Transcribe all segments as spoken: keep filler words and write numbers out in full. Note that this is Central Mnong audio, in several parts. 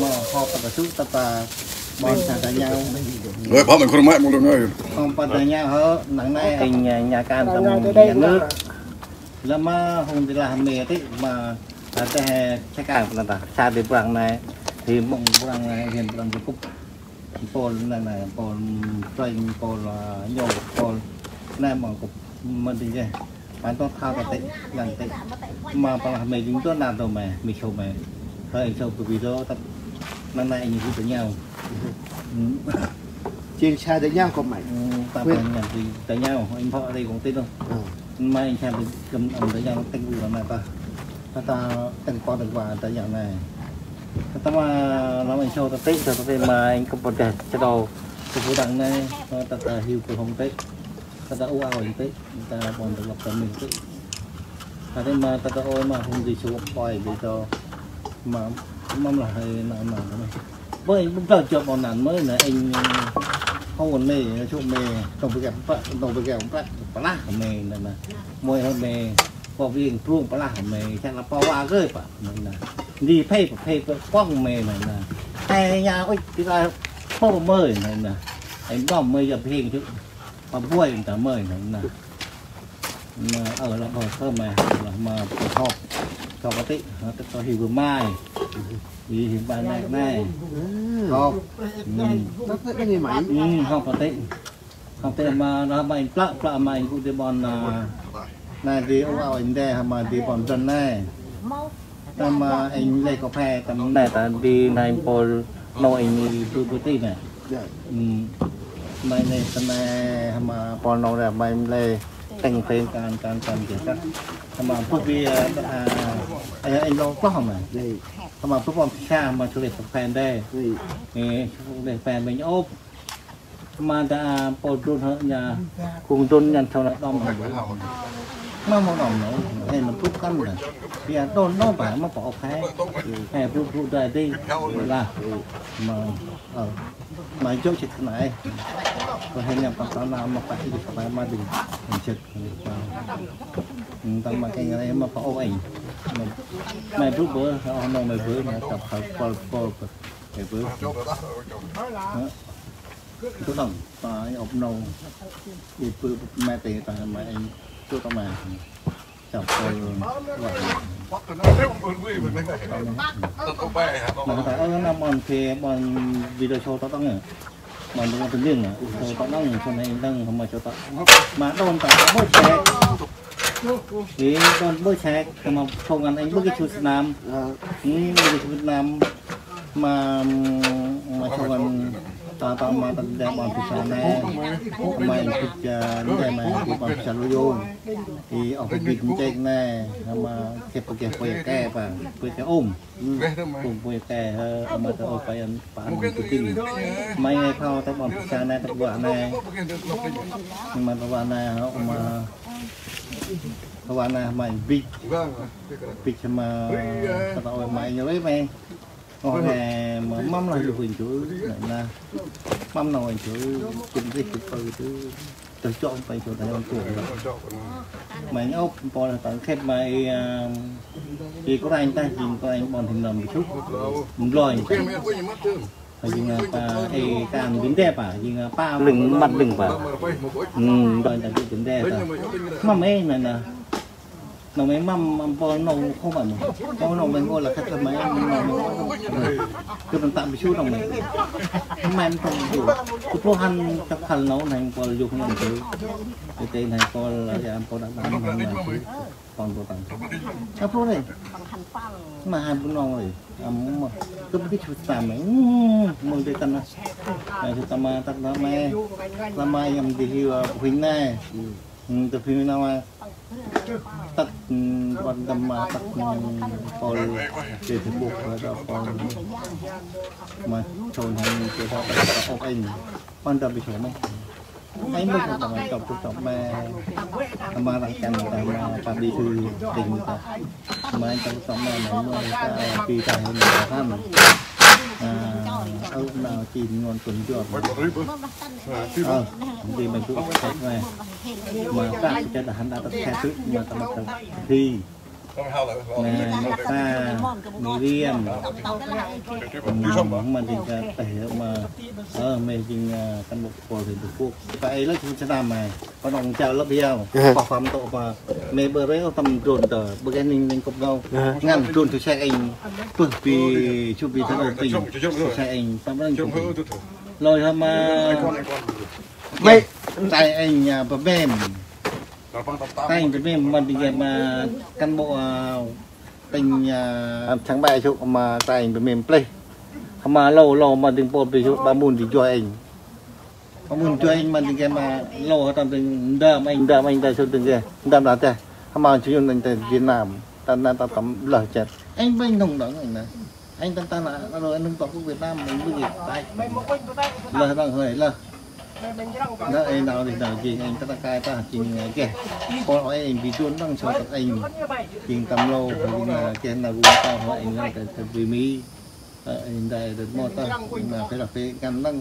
Mô họp ta sŭ ta ta ƀon sa ta nhau. Ơi, bác mình không mãi một lần nữa. Họp ta nhau hơ, năng nê anh nhà, nhà can tâm nhà nước. Lơ ma hông di lah mê tê ma, ta tê he chak kan ta ta. Sa di brăng nê, thì mông brăng nê, hiên brăng di kŭp. Pôl nê nê, pôl trênh, pôl, à, nhô, pôl nê mông kŭp mân di jê. Păng tŏ thao ta tê, lăng tê. Ma păng lah mê jing tŏ nă tŏ mê, mê sâu mê. Hơi sâu bơ bơ đô, tăp năng nê anh hư ta nhau. Chen sa ta nhau kơ mày. Ta păng ngan di ta nhau, anh phŏ di kông tê đô. Mai anh sa di găm ăm ta nhau, têng ư nê ta. Ta, ta têng pô têng pa ta nhau nê. Ta ma, lăm anh sâu ta tê, sâu ta tê ma anh kŭp pơ deh, sa đô. Kŭp pơ đăng nê, ta, ta hiu kơ hông tê. Ta ta u ao anh tê, ta ƀon ta lŏk ta mê tê. Ta tê ma, ta ta ôi ma hông di sâu poi di tơ. Ma, mâm lah hơi nă nă nă. Bơi, bơi, bơi, jŏ ƀon năn mơi nê, anh, hông ôn mê, sŭ mê, tông bơi găm pă, tông bơi găm pă, pă lah mê nê nê. Môi hơi mê, pô viêng prung pă lah mê, chắc là pô va gơi pă nê nê. Di phê, phê, phê, pong mê nê nê. Ai nha, ôi, thì là pô mơi nê nê. Anh bom mơi dập hiên chứ. Pă buay ta mơi nê nê. Nê, ơ, lah bơh kơ mê, lah ma pơhop. Sâu ka tê, hă, ta kơ hiu bơ mai. Di hiu ba nê nê. Hop. Ơ, hop ka tê. Hop tê ma, lah ma anh plă, plă ma anh gŭ di ƀon, a, nê di u ao anh đê, hă ma di ƀon dăn nê. Tâm, a, anh lê cà phê, tâm nê ta di nê pôl nô anh bư bư tê nê. Mai nê tâm nê hă ma pôl nô nê mai lê têng têng kan kan kan kơ kah. Hă ma bư bia, a, a, anh lô kloh ma. Hă ma bư pơm sa ma chule cà phê đê. Ê, chule cà phê mình ôp. Ma ta, a, pôl drôn hơ nha, kung drôn nhan thâu na đom hơ. Ma mâu đom nô, he na brŭ kăn na. Bia đôn nô ba ma pô ôp he. He brŭ brŭ dai dê. Lah. Ma, ơ. Ma jŏ chit nai. Kơ he nhăm păng tao na ma pă i kơ ma ding. Chit. Tăng ma kênh ngai ma pô ôp anh. Ma brŭ bơ, ơ, nô ma bơ, ma kăp hơ pôl pôl bơ. He bơ. Hă? Tŭ đăng, ta ôp nô. Ê, bơ, bơ, mê tê, ta, mê, ê, tŭ ta mê. Chào cô. Nâng ta, ơ, năm ôn kê, ôn video show ta tăng nhỉ? Ôn video tự nhiên nhỉ? Show ta tăng, show này tăng, không mà show ta. Mà đôn ta, bơ sẹt. Ê, đôn bơ sẹt, mà không ăn anh bơ cái show Việt Nam. Ê, bơ cái show Việt Nam. Ma, ma sông ăn ta, ta ma ta đe ƀon pisa nê. Ma in pit, a, đe ma in pit ƀon pisa lu yôn. I ôh pit nchek nê. Ma kep kep pui ke pa, pui ke um. Um pui ke, hơ, ma ta ôh pa in pa in pit tin. Ma in khâu ta ƀon pisa nê, ta ƀuă nê. Ma ta ƀuă nê, hơ, ma ta ƀuă nê, ma in pit. Pit ma ta ôh ma in rê ma. Ơ, he, ma, mâm lah yu huỳnh chú, nè, na. Mâm nau huỳnh chú, chim rih chim pơ chú. Tơ chọn phải chú ta chọn tuổi. Mày nhớ ôp, po là tao khép mày, à, thì có anh ta, thì có anh bọn thì nằm một chút. Mloy. Jing, a, pa, ê, kan binde pa, jing, a, pa lưng, măt lưng pa. Ư, đôi ta binde pa. Mâm ê nè nè. Nau mê mâm, mâm pôl nau khôm ăn. Pôl nau mê ngô lah khât lah mê, nau mê ngô. Kơ nau tăm bi su nau mê. Mâm pôl nau. Kơ pôl hăn kăp khăl nau, nau pôl yôk nau tơ. Tê tê nau pôl, ya, pôl đăk đăk nau mê. Pôl pôl tăng. Kơ pôl nê. Mâm hăn pôl nau nê. Ăm mâm. Kơ pôl kơ su tăm mê. Mâm tê tăng nê. Nê su tăm mê tăk nau mê. Tăm mê yăm di hiu, a, pô huêng nê. Ư, tơ phim nau a, tăk, ư, ƀon tâm a, tăk, ư, pôl, dê Facebook, a, tơ pôl, ma, chôn hăn, dê tơ, tơ, tơ, ôp anh. Ƀon tâm bi chôn mê. Anh mê chôn tâm, chôn, chôn, chôn mê. Ma răng căn, ma, pa bi thư, tỉnh, ta. Mê tâm tâm mê mê mê ta pi ta hên ta hăn. A, ơ, nau chin ngon tuần juat. Ơ, di mê bu khét mê. Ma ta khét hăn ta khét tŭ, ma ta ma ta thi. Mê, ma ta, mê riam. Ma, ma di ka teh ma. Ơ, mê jing, a, kan bok pôl di bok. Ka ai lơ chun sa mê. Păng nong chau lăp hiao. Aha. Păng păng tŏ păng. Mê bơ rê tâm drôn tơ. Bơ ghe ning ning kŭp ngau. Aha. Ngăn drôn tơ sai anh. Bơ bi chu bi tơ bi. Sai anh. Tâm răng chu bi. Lôi hăm, a, mê. Sai anh, a, bơ mêm. Sai anh bơ mêm. Măn bi ghe ma cán bộ, a, tỉnh, a, thằng bé chu ma sai anh bơ mêm plê. Hăm ma lô lô ma ding pôl bi chu ba mun di joi anh. Păng mun joi anh măn di ghe ma lô hơ tâm ding ndam anh, ndam anh ta sơ ding ghe, ndam đa tê. Hăm ma chu yun anh ta Việt Nam, ta na ta tâm lơ chet. Anh bênh nông đóng anh na. Anh tâm ta na, na rồi anh nông tộc của Việt Nam, anh bênh tai. Lơ đăng hơi lơ. Đó, anh nào thì nào jing, anh ta ta kai ta jing, a, ghe. Pôl ơi anh bi drôn đăng sau tăk anh. Jing tâm lô, jing, a, ghe na gu ta hơ anh na ta, ta bi mi. Ơ, ê, ndai đơ̆t mâu ta, ma phải là phải ngăn lăng.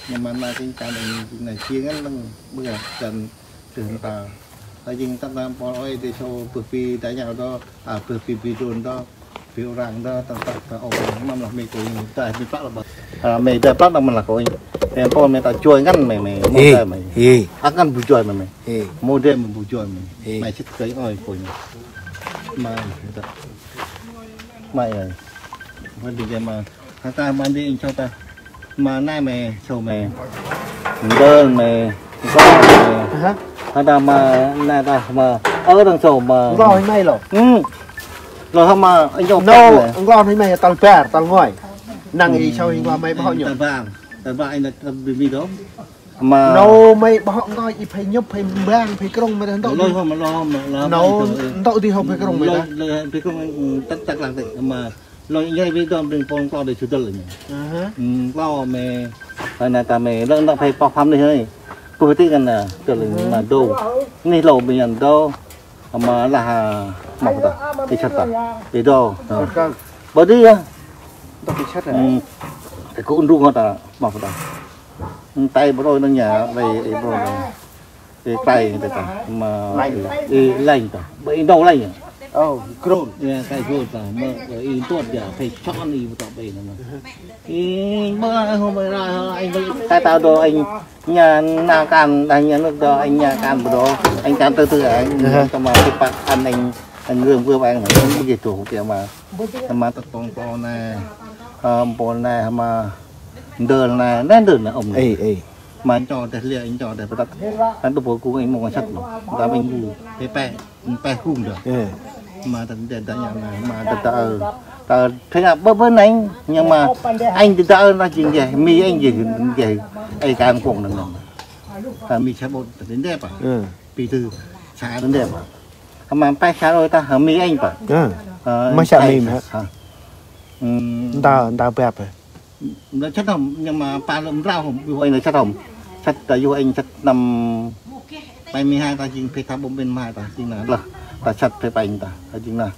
Nhưng mà na kinh cán đơ̆t na chia ngăn lăng, bơ cán đơ̆t ta. Ơ, jing tăk na pôl ơi, tê sô bơh pi đa nhau đó, a, bơh pi bi drôn đó, pi orang đó, tăk tăk ta ôp, mâm lah mê kônh, ta mê plăk lah bơh. A, mê đa plăk đa mâm lah kônh. Mê pôl mê ta joi ngăn mê, mê, mâu đa mê. Ê. Ăk ngăn bu joi mê mê. Ê. Mâu đa mê bu joi mê. Ê. Mê chit kơi ơi kônh. Mê, ta. Mê ơi. Mê đi kê mê. Hơ ta mă đi in chô ta. Mă nai mê, chô mê. Ndơn mê. Ngon mê. Aha. Hơ ta mă nai ta mă. Ơ, đang chô mă. Ngon hên mê lô. Ừ. Lô hơ mă, in chô. No, mê. Ngon hên mê, tal bar, tal ngoi. Năng i chô hên ngon mê bơ hŏ nhô. Tal bar. Tal bar in tal bi bi đó. Hơ mă. No mê bơ hŏ ngoi i phải nhŭp, phải mbang, phải krŭng mê ntŭk. Lô hơ mă, lô hơ mă, lô hơ mă. No, ntŭk di hŏ phải krŭng mê ta. Lô, lô, phải krŭng, ừ, tăk, tăk lăng tê. Hơ mă. Lô nhai bi dom ding pong klo de sudel ni. Aha. Hmm, klo mê. Hơ na ta mê, lơ na phải pok pham ni hơi. Pơ ti kan na, sudel ni ma do. Ni lô bi yan do. Ama lah, a, mok ta. Ti chat ta. Ti do. Ha. Bơ di ya. Ntŭk ti chat ta. Hmm. Ti ku undung ta, mok ta. Hmm, tai bro na nya, lai, i bro na. Ê, tay ta, ta, ma, ê, ê, lanh ta. Bơ in đâu lanh à? Ơ, krôn. Ê, tay krôn ta, ma, ê, in tuột ya, phải chọn y bơ tọ bê na ma. Ê, bơ hôm bơ ra, anh bơ, tay tao đồ anh nhà na can, đang nhà nước đó, anh nhà can bơ đó, anh can từ từ anh, tao ma, cái bác ăn anh, anh gương gương anh, anh bơ kì chủ kia ma. Ma tao tông to nè, ơ, bol nè, ma, ndơl nè, nè ndơl nè, ông nè. Ê, ê. Ma anh cho tê lia, anh cho tê bơ tăk. Anh tŭ bôk kung anh mong săk lô. Đa anh bu, pê pê, pê kung đa. Ê. Ma tăk đe đa nhang na, ma tăk đa ơ. Ta thấy là bơ bơ neng, nhưng mà anh thì đa ơ na jing geh, mi anh jing geh, ai kan kung nang nang. Ta mi sa bôt ta đến đe pa. Ê. Pi tư, sa đến đe pa. Hơ ma pê sa ơi ta, hơ mi anh pa. Ê. Ơ, ma sa mi hă? Hơ. Nda, nda bep hă? Nda chăt hŏm, nhưng mà pa lơm rau hŏm, yu anh nda chăt hŏm. Chăt ta yu anh chăt năm bảy mươi hai ta jing phê thăm bông bên mai ta jing na lah. Ta chăt phê pa anh ta, ta jing na.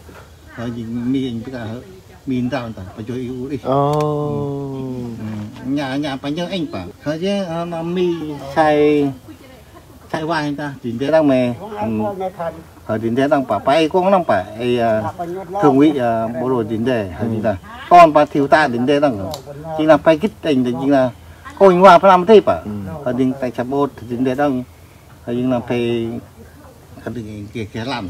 Ta jing mi anh pê ka hơ, mi rau ta, pa joi yu ri. Ơ. Nya, nya pa nhơ anh pa. Hơ jê, hơ na mi sai Sai wa hin ta, Dinh Đê đăng mê. Ừm. Hơ Dinh Đê đăng pa, pa ê kông đăng pa, ê, a, thượng úy, a, bộ đội Dinh Đê, hơ Dinh Đê. Kon pa thiếu tá Dinh Đê đăng. Jing na pa gĭt anh, jing na kông wa pa năm tê pa. Ừm. Hơ Dinh tay chăm bôt, Dinh Đê đăng. Hơ jing na pa, hơ Dinh kia kia lăm.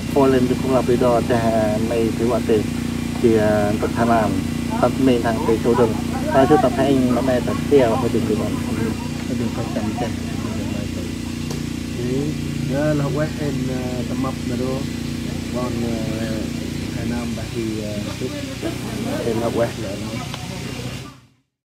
Phô lên du khung lăp ri đŏ, tê may ri vă tê. Ti, ơ, tât tha nam. Tât may thang tê sâu đŏng. Ta sơ tât tha êng ma may tât tê, hơi đŏng ri ƀon. Hơi đŏng tât tăm tê. Ơ, lah ueh êng, ơ, tâm mâp ma đô. Ƀon, ơ, tha nam bah ti, ơ, sŭt. Êng lah ueh lĕ.